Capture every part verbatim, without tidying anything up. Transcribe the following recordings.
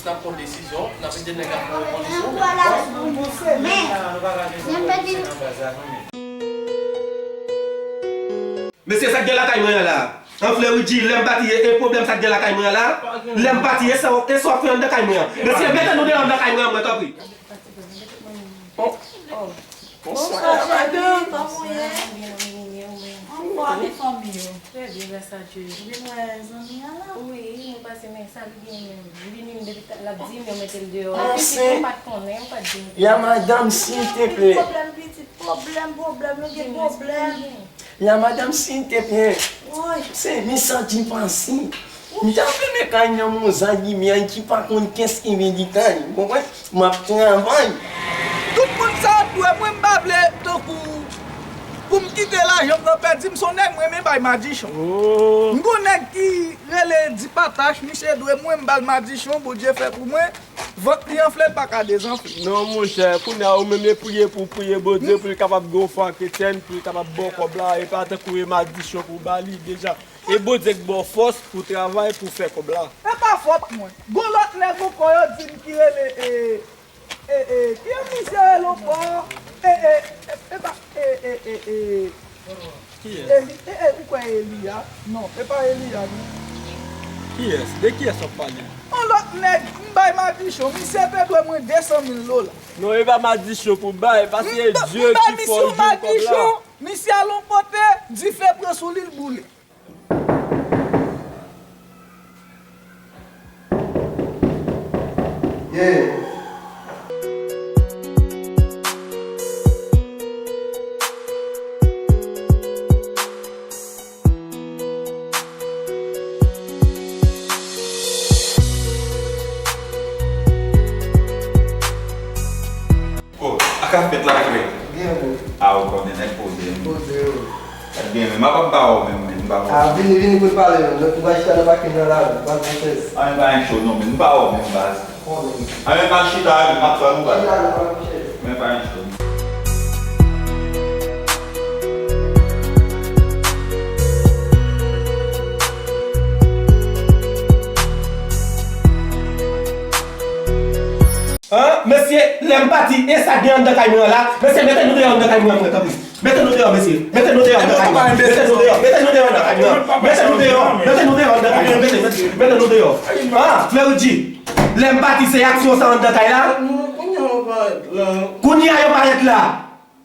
N ap pran desizyon, n ap ede nèg la pou reponn sou. Men, men m pèdi. Mesye, sa k gen lakay mwen an la? An Fleury di, lè m pati, e, e pwoblèm sa k gen lakay mwen an la? Lè m pati, e sa, e sa w ap fè anndan kay mwen an? Mesye, mete nou deyò anndan kay mwen an, mwen, tanpri. Oh, oh. Bonswa, madanm. Kòman w ye? Anfòm, e fanmi yo? Trè byen, gras a Dye. Ou vin wè zanmi an la? Wi, mwen pase, men sa li gen menm? Li vini depi ta, l ap di m yo mete l deyò. Epi pitit mwen pa t konnen, yo pa t di m. Ya madanm, silteple. Pwoblèm, pitit, pwoblèm, pwoblèm, yo gen pwoblèm. Ya madanm, silteple. Woy. Se, mi santi m pase. M t ap renmen kay nan yon zanmi m ki pa konn kiyès ki vin li kay, ou konprann? M ap travay. Tout moun sa ap dwe mwen, m pa vle tankou pou m kite lajan m nan pèdi m, se yon nèg mwen renmen bay madichon. M gon nèg ki rele Dipatach, misye dwe mwen, m ba l madichon, Bondye fè pou mwen, vant li anfle, l pa ka dezanfle. Non, monchè, kounye a ou menm e priye pou w priye Bondye pou l kapab gen yon fwa kretyèn, pou l kapab ba w kòb la, e pa tankou e madichon pou w ba li deja. E Bondye k ba w fòs pou w travay, pou w fè kòb la. E pa fòt mwen. Gon lòt nèg ankò yo di m ki rele, e, e, e, ki misye rele ankò? E, e, e, e pa, e, e, e, e. Kiyès? Eli, e, e, ou kwè Eli a? Non, e pa Eli a, non. Kiyès? De kiyès w ap pale? Yon lòt nèg, m bay madichon, misye te dwe mwen de san mil dola. Non, e pa madichon pou bay, paske e Dye ki fè w jwenn kòb la. Misye al yon kote, dife pran sou li, l boule. Yeah. Oh, a ka fèt la, frè? Byen, bro. A, ou konnen, nèg poze, wi. Poze, wi. Fèt byen, men m ap ba w menm, men m ba w. A, vini, vini pou n pale, men. Donk, nou va chita nan pakin nan la, nou va pran chèz. A, men pa gen cho, non, men m ba w menm, baz. Bon, men. A, men m al chita, men m ap fè nou, baz. Chita, nou va pran chèz. Men pa gen cho. An, mesye, lè m pati, e sa k gen anndan kay mwen an la? Mesye, mete nou deyò anndan kay mwen an, mwen, tanpri. Mete nou deyò, mesye. Mete nou deyò anndan kay mwen an. Mete nou deyò, mete nou deyò anndan kay mwen an. Mete nou deyò, mete nou deyò anndan kay mwen an. Mete, mete, mete nou deyò. An, Fleury di, lè m pati, se aksyon sa anndan kay la? Kounye a yo parèt la. Kounye a yo parèt la.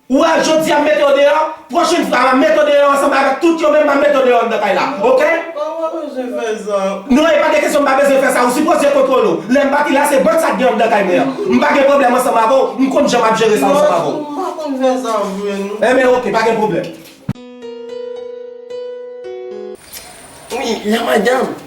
Ou wè, jodi a m mete w deyò, pwochèn fwa m ap mete w deyò ansanm avèk tout yo menm, m ap mete w deyò anndan kay la, oke? Ou pa bezwen fè sa. Non, e pa de kesyon m pa bezwen fè sa, ou sipoze kontwole w. Lè m pati la, se bank sa k gen anndan kay mwen an. M pa gen pwoblèm ansanm avè w, m konn jan m ap jere sa ansanm avè w. Non, m pa konn fè sa vre, non. Enben, oke, pa gen pwoblèm. Wi, la madanm.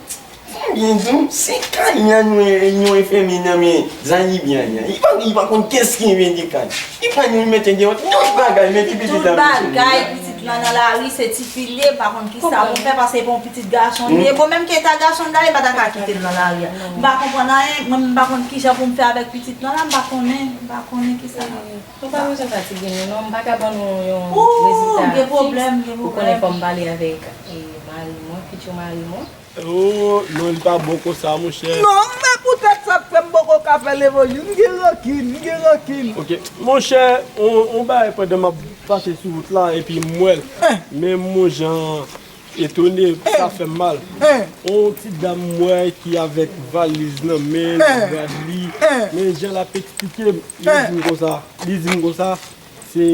Fò m byen di w, se kay la nou, nou anfème nan men Zayibyan an. Li pa, li pa konn kiyès ki envante kay. Li pran nou, li mete deyò, tout bagay, men ki pitit la. Tout bagay, pitit lan nan lari, se tifi l ye, m pa konn kisa pou m fè, paske se pa yon pitit gason li ye. Bon, menm ke ta gason l ta ye, m pa ta ka kite l nan lari a. M pa konprann anyen, mwen, m pa konn kijan pou m fè avèk pitit lan la, m pa konnen, m pa konnen kisa. Nou pa bezwen fatige nou non, m pa ka ban nou yon rezilta fiks. Ou konnen fò m pale avèk, e, mari mwen, fitir mari mwen. Oh, non, li pa bon konsa, monchè. Non, men poutèt sa k fè m poko ka fè levanjil, m gen rankin, m gen rankin. Ok, monchè, on, on bagay pandan m ap pase sou wout la, epi m wè l. Men m yon jan etone, sa fè m mal. On ti dam m wè ki avèk valiz nan men l, rad li. Men jan l ap eksplike m, li di m konsa, li di m konsa, se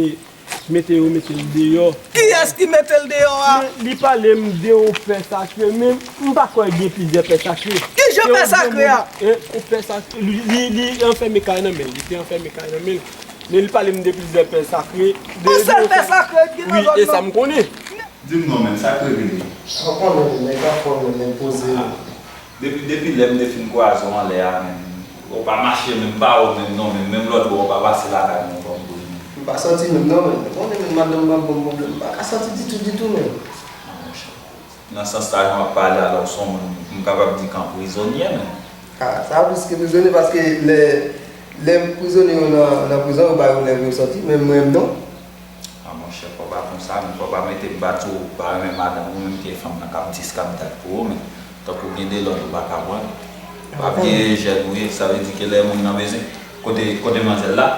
mete yo mete l deyò. Kiyès ki mete l deyò a? Men li pale m de yon pè sakre, men m pa kwè gen plizyè pè sakre. Ki jan pè sakre a? On pè sakre, li, li, li anfème kay nan men l, li te anfème kay nan men l. Men li pale m de plizyè pè sakre. On sèl pè sakre ki gen nan zòn nan? Wi, e sa m konnen. Di m non, men sa k revele? Ou konnen, nèg la fò, men nèg poze. Depi, depi lè m te fin kwaze w anlè a, men, ou pa mache, men m pa wè w menm non, men menm lòt bò, ou pa pase lakay mwen, ou pa m konnen. M pa sòti menm non, men ou konnen, men madanm m ap ban m pwoblèm, m pa ka sòti ditou, ditou, men. Nan sans sa, jan w ap pale a la, ou se yon moun, m kapab di k an prizonye, men. A, sa plis ke prizonye, paske lè, lè prizonye yo nan, nan prizon, yo ba yo lè pou yo sòti, men mwen, non. A, monchè, fò w pa konsa, men fò w pa mete m pati, ou pa renmen madanm ou, menm ke fanm nan k ap dis, k ap dat pou ou, men tankou gen de lòd ou pa ka pran. Pa bliye jèn ou ye, sa vle di ke lè moun nan bezwen. Kote, kote manzèl la?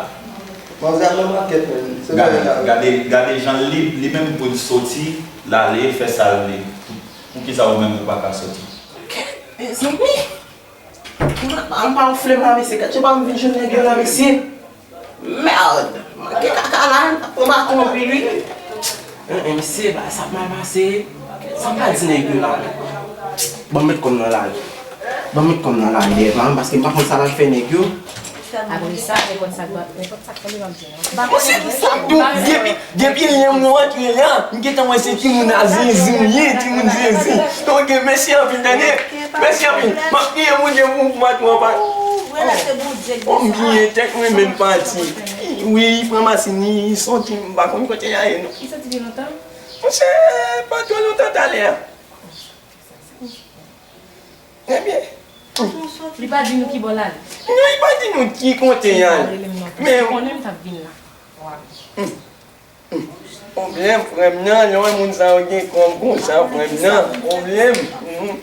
Manzèl nan makèt menm. Se gade, gade, gade jan li, li menm pou l soti, l ale, fè sa l vle. Poukisa ou menm ou pa ka soti? Kèt, mezanmi! Mwen pa, mwen pa yon flèm la, mesye. Kèt, se pa m vin jwenn nèg yo la, mesye. Mèd! Manke kaka la, m t ap pran baton anpil, wi. Hein, hein, mesye, bagay sa ap mal pase. Sa m pral di nèg yo la menm? Ban m met kò m nan lari. Ban m met kò m nan lari dèyè pa m, paske m pa konn sa l ap fè nèg yo. Apre sa, nenpòt sa k, nenpòt sa k tonbe, m ap di nou. Monchè, sa tou, depi, depi lè m rantre la, m gentan wè se timoun a zinzin m ye, timoun zinzin. Ok, mèsi anpil, tande. Mèsi anpil. M ap priye Bondye pou, pou patwon an pa. Ou, wè la, se Bondye k Oh, m gen sa. Byen tèt mwen menm pati. Wi, pran masin li, li soti, m pa konn kote l ale non. Li soti gen lontan? Monchè, pa twò lontan talè a. Ebyen. Li pa di nou ki bò l ale? Non, li pa di nou ki kote l ale. Li pa rele m non plis. Men ou konnen m t ap vin la. Pwoblèm, frè m nan, lè w wè moun sa yo gen kòb konsa, frè m nan, pwoblèm. Mhm.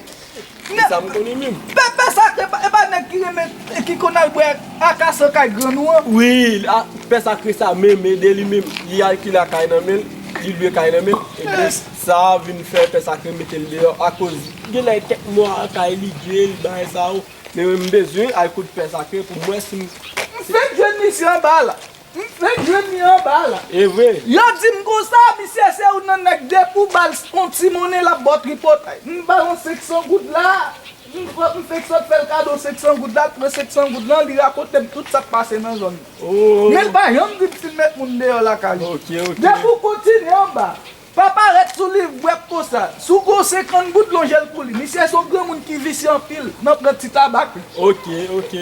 Sa m konnen menm. Pè, pè Sakre, e pa, e pa nèg ki renmen, ki konn al bwè akasan kay grann ou an? Wi, a, pè Sakre sa menm, e de li menm. Li al ki lakay nan men l, li lwe kay nan men l. Epi sa vin fè pè Sakre mete l deyò akoz genlè kèk mwa kay li, dwe l, bagay sa yo. Men mwen m bezwen al kote pè Sakre pou m wè si m. M fenk jwenn misye anba la. M fenk jwenn li anba la. E vre. Yo di m konsa, misye se youn nan nèg depi w ba l yon ti monnen l ap ba w tripotay. M ba l yon senk san goud la. M, m fenk sot fè l kado senk san goud la, l pran senk san goud lan, li rakonte m tout sa k pase nan zòn nan. Oh. Men l pa janm di m si l met moun deyò lakay li. Ok, ok. Depi w kontinye anba, pa parèt sou liv wèb konsa. Si w gen yon senkant goud, lonje l pou li. Misye se yon granmoun ki visye anpil nan pran ti tabak li. Ok, ok.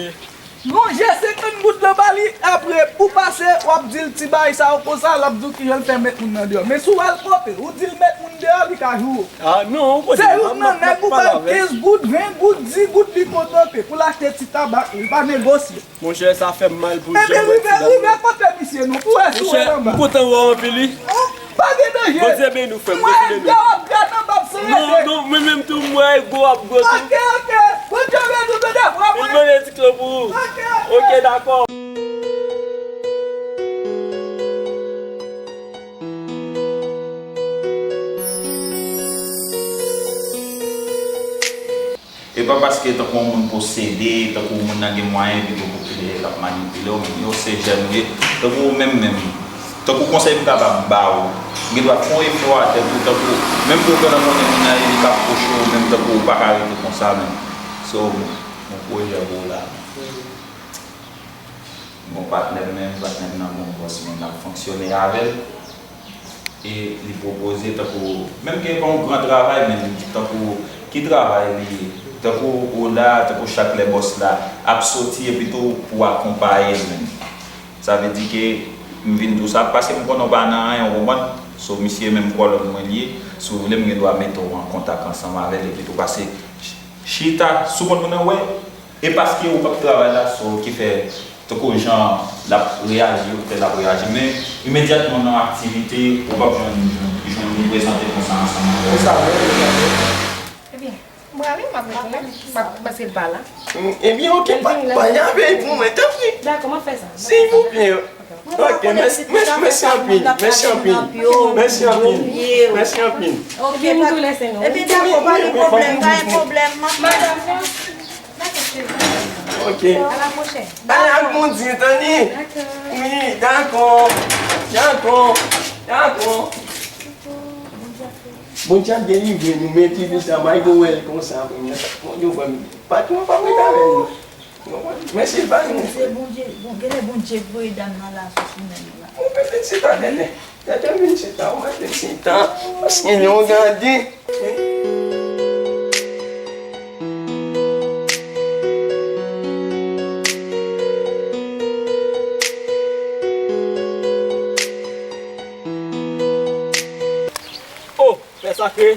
Lonje senkant goud lan ba li, apre ou pase, w ap di l ti bagay sa yo konsa, l ap di w kijan l fè met moun nan deyò. Men si w al kote, ou di l met moun deyò, li ka joure w. Ah, non, ou konnen, se youn nan nèg ou ba l kenz goud, ven goud, dis goud, li kontante pou l achte ti tabak li, li pa negosye. Monchè, sa fè m mal pou Jean Baptiste. Ebyen, rive, rive kote misye non, pou wè si w wè l anba. Monchè, m kontan wè w anpil, wi. Oh, pa gen danje. Bondye beni w, frè m, Bondye beni w. Mwen wè w ap gad anba m san rete. Non, non, mwen menm tou, m wè gwo w ap gwo tou. Ok, ok. Bondye beni w, tande, bravo. Mil benediksyon pou ou. Ok, ok. Ok, dakò. E pa paske tankou yon moun posede, tankou yon moun nan gen mwayen, epi pou popile, l ap manipile w, men yo se jèn ou ye. Tankou ou menm menm, tankou konsèy m kapab ba ou, ou gen dwa fè yon efò a tèt ou, tankou, menm pou ou gentan konnen moun nan ye, li ka pwoche w, menm tankou ou pa ka rete konsa menm. So, yon pwojè pou ou la. Gon patnè m menm, patnè m nan gon bòs, men l ap fonksyone avè l. E li pwopoze tankou, menm ke e pa yon gran travay, men li di tankou ki travay li ye. Tankou ou la, tankou chak lè bòs la ap soti epi tou pou akonpaye l menm. Sa vle di ke m vin di w sa, paske m konnen w pa nan anyen, w konprann? So, misye menm kòlòn mwen li ye. Si w vle, m gen dwa mete w an kontak ansanm avè l epi tou pase chita sou kont mwen nan wè. E paske ou p ap travay la, so, ki fè, tankou jan l ap reyaji, ou fè l ap reyaji. Men, imedyatman nan aktivite, ou p ap jwenn, jwenn, jwenn nou prezante konsa ansanm avè w. Ou sa vre, ou sa vre. Ebyen, m prale, m ap retounen, m ap, paske l pa la. Mm, ebyen, ok, pa, pa y ap veye pou mwen, tanpri. Dakò, m ap fè sa. Silvouplè. Ok, mèsi, mèsi, mèsi anpil, mèsi anpil, mèsi anpil, mèsi anpil. Ok, m tou lese nou. Epi dakò, pa gen pwoblèm, pa gen pwoblèm, m ap... Madanm, non. Ok. A la pwochèn. Ala Bondye, tande. Wi, dakò, dakò, dakò. Bondye ap delivre nou, men ti fi sa, m ay go wè l konsa, frè m nan. Bondye, frè m, patwon pa prete avè l, non. Mèsi, l pa nou. Se Bondye, bon, genlè Bondye voye dam nan la sou chemen nou la. Ou mete chita, tande. Tande, vin chita, ou mete chita. Paske lè w gade. Oh! Pè Sakre.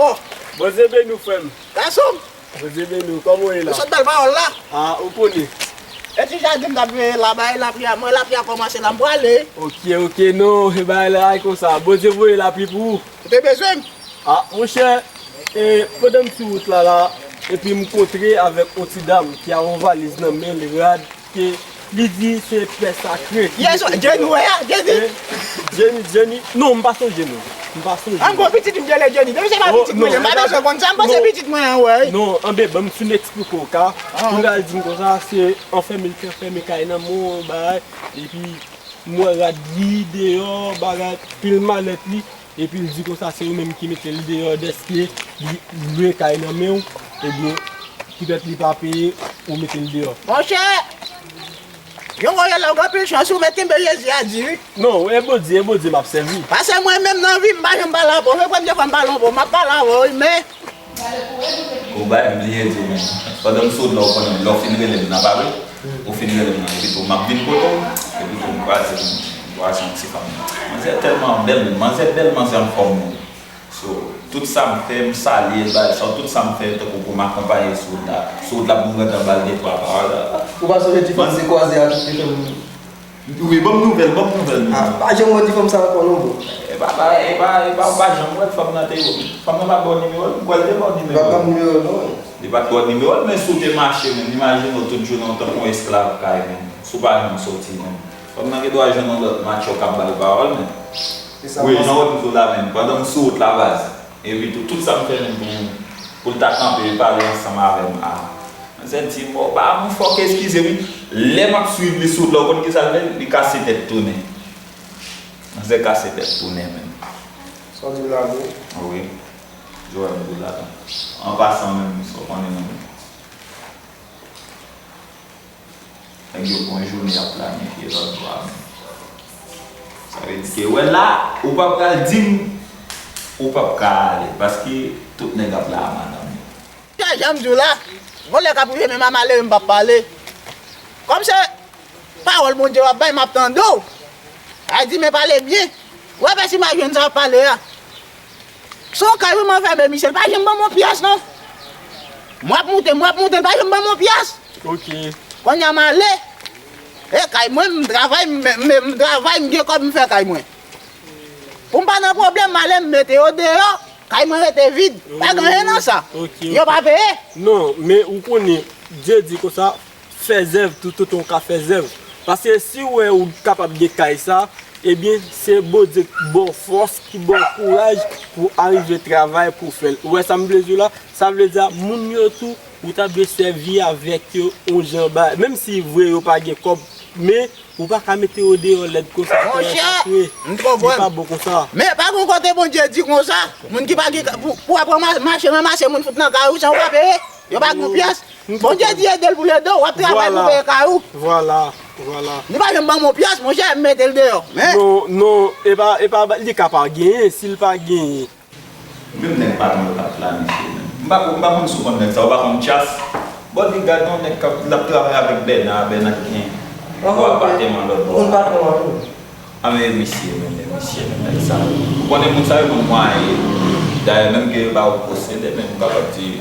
Oh! Bondye beni w, frè m. Gason m. Bondye beni w. Kòman w ye la? Ou sot bèl pawòl la. A, ou konnen. E ti jaden m t ap veye la, bay lapli a, mwen lapli a kòmanse la, m prale. Ok, ok, non, e bay la, ay konsa. Bondye voye lapli pou ou. Ou te bezwen m? A, monchè, e, pandan m sou wout la, la, Epi m kontre avèk yon ti dam ki a yon valiz nan men l, rad, ke li di se pè sakre ki Yes, mete Jenny, deyò. Wè a, Jenny. Eh, Jenny, Jenny. Non, m pa sonje non. M pa sonje. An gwo pitit m rele Jenny. Depi se pa Oh, pitit mwen, non, m pa bezwen konn sa, m panse non. Pitit mwen an, wè. Non, anben, ban m fin eksplike w ka. Pou l al di m konsa, se anfen, m te fèmen kay nan men w, bagay. Epi, m wè rad li deyò, bagay, pil malèt li. Epi l di konsa se ou menm ki mete l deyò, dèske li lwe kay nan men w, ebyen, poutèt li pa peye, ou mete l deyò. Monchè, yon gwo yalòg anpil chans ou mèt kenbe Jezi a di wi. Non, e Bondye, e Bondye m ap sèvi. Paske mwen menm nan vi m pa janm pale anpil, se premye fwa m pale anpil, m ap pale avè w wi, men Ou bay m bliye di w men. Pandan m sot la, ou konnen lè w fin rele m nan, pa vre? Ou fin rele m nan, epi tou m ap vin kote w, epi tou m kwaze, m kwaze yon ti fanm. Manzè tèlman bèl, manzè bèl, manzè anfòm wi. So, tout sa m fè, m salye l, bagay sa, tout sa m fè, tankou pou m akonpaye sou wout la. Sou wout la, pou m gentan ba l de twa pawòl. Ou pa sonje ti fanm te kwaze a ki te fè m Wi, ban m nouvèl, ban m nouvèl. Ah, pa janm wè ti fanm sa ankò non bro. E pa, pa, e pa, e pa, ou pa janm wè fanm nan te yo. Fanm nan pa ba w nimewo l, m kwè l te ba w nimewo l. Li pa ban m nimewo l non. Li pa t ba w nimewo l, men si w te mache menm, imajine w tout jounen w tankou yon esklav kay menm. Si w pa janm soti menm. Fanm nan gen dwa jwenn yon lòt matchò k ap ba l pawòl menm. Wi, nan wòt m di w la menm, pandan m sou wout la baz. Epi tou, tout sa m fè menm pou, pou l ta kanpe, pale ansanm avè m. Ah. Manzè di m, o, ba m fòk eskize wi. Lè m ap swiv li sou wout la, ou konn kisa l fè? Li kase tèt tounen. Manzè kase tèt tounen menm. Sa w di m la vre? Wi. Jowèl m di w la. An pasan menm, sa w konnen menm. Nèg yo pran jounen y ap planifye lòt bò a menm. Sa vle di ke wè la, ou pa pral di m, ou p ap ka ale, paske tout nèg ap la a madanm yo. Sa jan m di w la, gon lè k ap rive menm a malere m p ap pale. Kòm se pawòl Bondye w ap bay, m ap tande w. A di men pale byen. Ou wè pèsi m a jwenn sa w ap pale a. Se yon kay wi m anfèmen misye, l pa janm ban m yon pyès non. M ap moute, m ap moute, l pa janm ban m yon pyès. Ok. Kounye a m ale. E kay mwen, m travay, m, m, m travay, m gen kòb, m fè kay mwen. Pou m pa nan pwoblèm, m ale, m mete yo deyò. Kay mwen rete vid. Pa gen anyen nan sa. Ok, Yo ok. pa peye. Non, men ou konnen, Dye di konsa, fè zèv toutotan w ka fè zèv. Paske si w wè ou kapab gen kay sa, ebyen, se Bondye ki ba w fòs, ki ba w kouraj pou w arive travay, pou w fè l. Ou wè sa m vle di w la? Sa vle di a, moun yo tou, ou ta dwe sèvi avèk yo yon jan ba, menm si vre yo pa gen kòb, men ou pa ka mete yo deyò lèd konsa. Monchè, Sakre, m konprann. Li pa bon konsa. Men pa gon kote Bondye di konsa, moun ki pa gen ka-, pou, pou w ap ranma-, mache ranmase moun fout nan kay ou san w pa peye, yo pa gen pyès. Bondye di ede l pou l ede w, w ap travay pou Vwala. Peye kay ou. Vwala, vwala. Li pa janm ban m yon pyès, monchè, m mete l deyò. Men, Non, non, e pa, e pa, li ka pa genyen, si l pa genyen. Menm nèg patwon yo t ap planifye menm. M pa, m pa konn si w konn nèg sa, ou pa konn Tchas? Bodyguard yon nèg k ap, l ap travay avèk Bèna, Bèna ki gen gwo apatèman lòt bò. Moun patwon an tou. A men misye menm, men misye menm, nèg sa. Ou konnen moun sa yo konn mwayen. Dayè, menm ke yo ba yo posede, men m kapab di.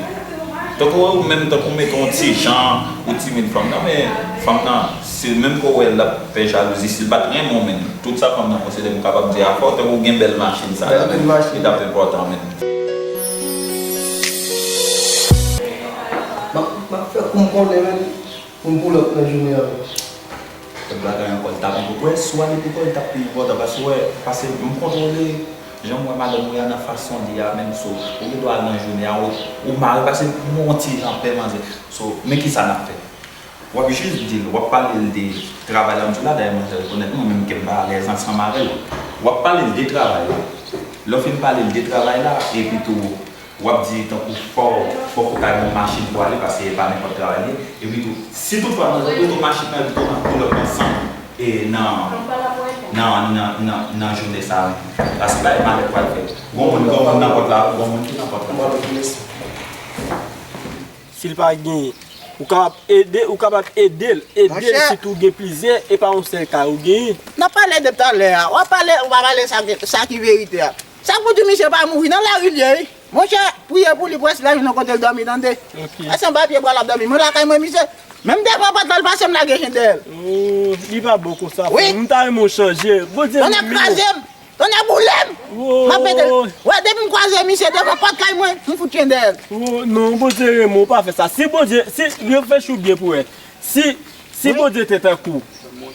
Tankou ou menm, tankou mete yon ti jan, ou timid fanm nan, men fanm nan, se menm ke w wè l ap fè jalouzi, si l pa t renmen w menm. Tout sa fanm nan posede, m kapab di a fò, tankou w gen bèl machin sa la, Bèl machin. Li t ap enpòtan menm. M ap, m ap fè kou m konnen menm pou m pull up nan jounen an menm. Lòt bagay ankò, li t ap, ou wè, si w ale pou kò, li t ap pi enpòtan, paske w wè, paske m kontwole jan m wè madanm ou ye a nan fason li a menm, so, ou gen dwa al nan jounen an, ou, ou mare, paske m yon ti jan pè manzè. So, men kisa n ap fè? W ap jis di l, w ap pale l de travay la, m di w la, dayè manzè rekonèt mwen menm ke m pa alèz ansanm avè l. W ap pale l de travay la. Lè w fin pale l de travay la, epi tou, w ap di tankou fò, fòk ou ta gen yon machin pou ale, paske e pa nenpòt travay li ye. Epi tou, si toutfwa manzè prete w machin nan, epi tou n ap pull up ansanm, e nan, nan, nan, nan, nan jounen sa a, paske bagay malèt pral fèt. Gon moun, gon moun nan pòt la, gon moun ki nan pòt la. Si l pa genyen, ou kapab ede, ou kapab ede l. Ede l, Monchè. Sitou w gen plizyè, e pa yon sèl kay ou genyen. N ap pale de talè a. W ap pale, ou pa pale sa ki, sa ki verite a. Sa k pou di misye pa mouri nan lari l ye, wi. Monchè, priye pou li, pou èske l al jwenn yon kote l dòmi, tande. Ok. Èske yon papye bwa l ap dòmi? Mwen lakay mwen, misye. Menm devan pòt la, l pase, m lage chen dèyè l. Oh, li pa bon konsa, Wi. Frè. M ta renmen w chanje. Bondye Tonnè kraze m! Tonnè boule m! M ap mete l. Wè, depi m kwaze misye devan pòt kay mwen, m fout chen dèyè l. Oh, non, Bondye renmen w, pa fè sa. Si Bondye, si, reflechi w byen pou wè. Si, si Bondye te tankou,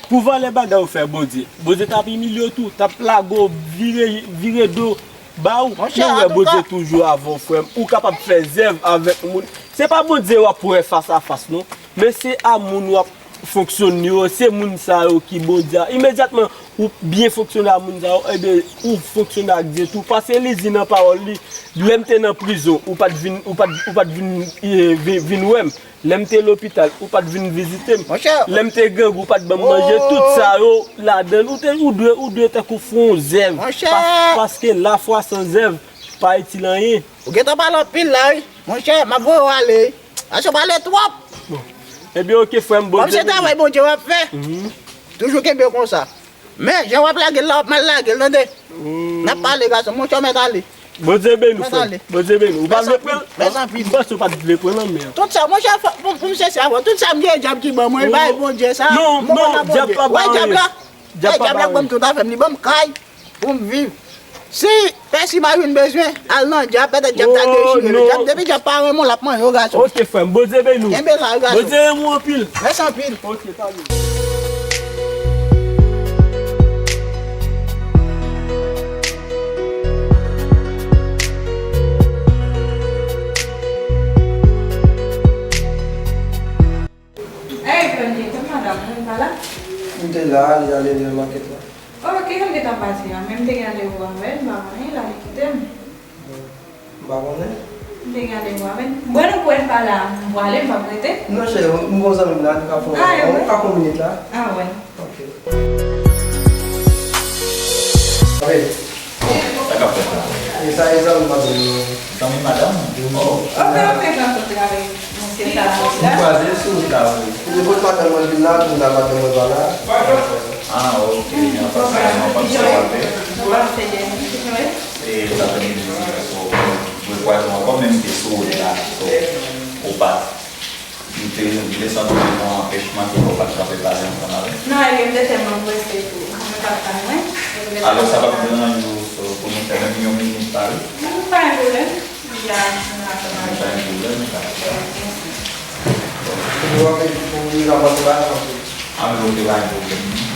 pou valè bagay ou fè Bondye, Bondye t ap imilye w tou, t ap lage w vire, vire do ba w. Monchè, men wè, antouka, Bondye toujou avè w, frè m. Ou kapab fè zèv avèk moun. Se pa Bondye w ap wè fas a fas, non. Men se a moun w ap fonksyone yo, se moun sa yo ki Bondye a. Imedyatman, ou byen fonksyone a moun sa yo, ebyen, ou fonksyone ak Dye tou. Paske li di nan pawòl li, lè m te nan prizon, ou pa t vin, ou pa t, ou pa t vin, eh, vin, vin wè m. Lè m te lopital, ou pa t vin vizite m. Monchè. Lè m te grangou, ou pa t ban m manje. Oh. Tout sa yo ladan l. Ou te, ou dwe, ou dwe tankou fè yon zèv. Monchè. Pas-, paske lafwa san zèv pa itil anyen. Ou gentan pale anpil la, wi. Monchè, m ap voye w ale, wi. Paske w pale twòp. Bon. Ebyen, oke, frè m, Bondye beni w. Kòm se travay Bondye w ap fè, mhm, toujou kenbe konsa. Men, jan w ap lage l la, w ap mal lage l, tande. Hmm. N ap pale, gason. Monchè, w mèt ale. Bondye beni w, frè m. Mèt ale. Bondye beni w. Ou pa vle pran l? Mèsi anpil. M panse w pa t vle pran l, non, men. Tout sa, monchè, fò, pou, pou m sensè avè w, tout sa m gen, dyab ki ban mwen, li bay Bondye sa. Non, non, dyab pa ba anyen. Wè dyab la? Dyab pa ba anyen. Dyab la ban m tout afè m, li ban m kay pou m viv. Si pèsi mari w bezwen, al nan dyab, petèt dyab ta dechire l. Oh, non. Dyab, depi dyab pa renmen w, l ap manje w, gason. Oke, frè m. Bondye beni w. Kenbe la, wi, gason. Bondye renmen w anpil. Mèsi anpil. Oke, talè. Ey, frè m, kote madanm ou, li pa la? M te la, li ale nan makèt la. Oh, kilè l gentan pati a? Men m te gen randevou avè l, m pa konnen, l ale kite m. M pa konnen. M te gen randevou avè l. Bon, nou kwè l pa la, m pwale, m p ap rete. Non, cheri, m gon zanmi m la, nou ka fè yon, ah, nou ka fè yon minit la. Ah, wè. Ok. Amen. Sa k ap fèt la? E sa e zanmi madanm mwen. Zanmi madanm? Oh. Ok, ok, m ap kontre avèk misye sa la. Nou kwaze sou wout la, wi. Li pot madanm mwen vin la, vin la, madanm mwen pa la. Ah, ok. N ap pase, n ap pase wè. N ap pase, wi. E sa fè m di, so, mwen kwaze w ankò, men m te sou wout la. So, ou pa M te, m te santi m gen yon anpèchman ki fè w pa t kanpe pale ansanm avè m. Non, epi m te tèlman prese tou. Mwen pa t ka jwenn. Alò, sa p ap deranje w, so, pou nou fè menm yon minit pale? Non, pa gen pwoblèm. M ap fè ansanm avè w. Pa gen pwoblèm, sa. Ou ap pou li nan pòt la, ok. Ah, men ok, pa gen pwoblèm.